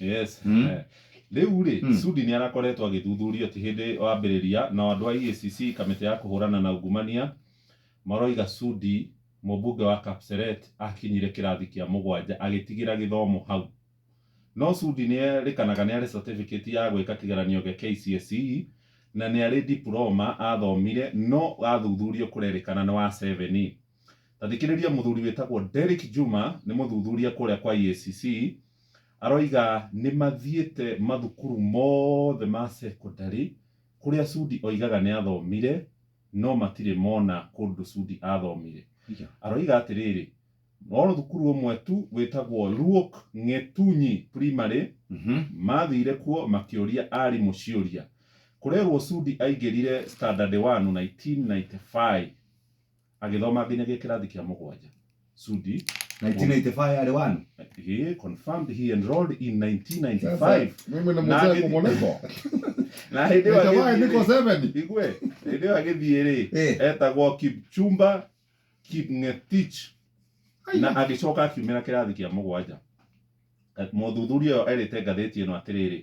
Yes. Rĩu rĩ, Sudi nĩ arakoretwo agĩthuthurio ti hĩndĩ wambĩrĩria, na andũ a EACC, kamĩtĩ ya kũhũrana na ungumania, maroiga Sudi, mũmbunge wa Kapseret, akinyire kĩrathi kĩa mũgwanja agĩtigĩra gĩthomo hau. No Sudi nĩ erĩkanaga nĩ arĩ certificate ya gwĩka kĩgeranio gĩa KCSE na nĩ arĩ diploma athomire, no athuthurio kũrerĩkana nĩ wa 7. Ta thikĩrĩria mũthuri wĩtagwo Derrick Juma, nĩ mũthuthuria kũrĩa kwa EACC, aroiga nĩ mathiĩte mathukuru mothe ma secondary kũrĩa Sudi oigaga nĩ athomire, no matirĩ mona kũndũ Sudi athomire. Aroiga atĩrĩrĩ, no thukuru ũmwe tu wĩtagwo Luok Ng'etunyi Primary mathire kuo makĩũria arimũ ciũria. Kũrerwo Sudi aingĩrire standard 1 1995 agĩthoma nginyagia kĩrathi kĩa mũgwanja. Sudi 1985 arĩ one. He confirmed he enrolled in 1995. Sasa mimi na Na mzee agĩthiĩ- kumuliko. Na hĩndĩ ĩyo Nitavaa agĩthiĩ niko rĩ, 7. igue, hĩndĩ ĩyo agĩthiĩ rĩ, etagwo Kipchumba Kipng'etich na agĩcoka akiumĩra kĩrathi kĩa mũgwanja. Mũthuthuria ũyũ erĩte ngathĩti ĩno atĩrĩrĩ,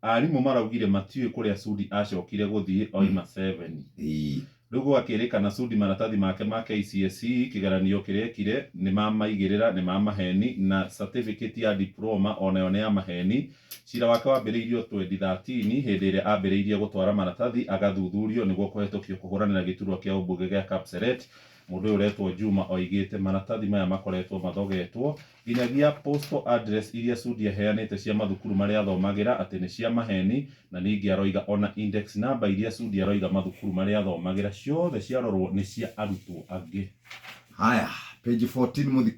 arimũ maraugire matiũĩ kũrĩa Sudi acokire gũthiĩ oima 7. Rĩu gũgakĩrĩkana Sudi maratathi make ma KCSE kĩgeranio kĩrĩa ekire nĩ mamaigĩrĩra, nĩ ma maheni, na certificate ya diploma onayo nĩ ya maheni. Cira wake wambĩrĩirio 2013 hĩndĩ ĩrĩa ambĩrĩirie gũtwara maratathi agathuthurio nĩguo kũhetũkio kũhũranĩra gĩturwa kĩa ũmbunge gĩa Kapseret. Mũndũ ũyũ ũretwo Juma oigĩte maratathi maya makoretwo mathogetwo nginyagia postal address iria Sudi aheanĩte cia mathukuru marĩa athomagĩra atĩ nĩ cia maheni, na ningĩ aroiga ona index number iria Sudi aroiga mathukuru marĩa athomagĩra ciothe ciarorwo nĩ cia arutwo angĩ. Haya, page 14 mũthikĩrĩria.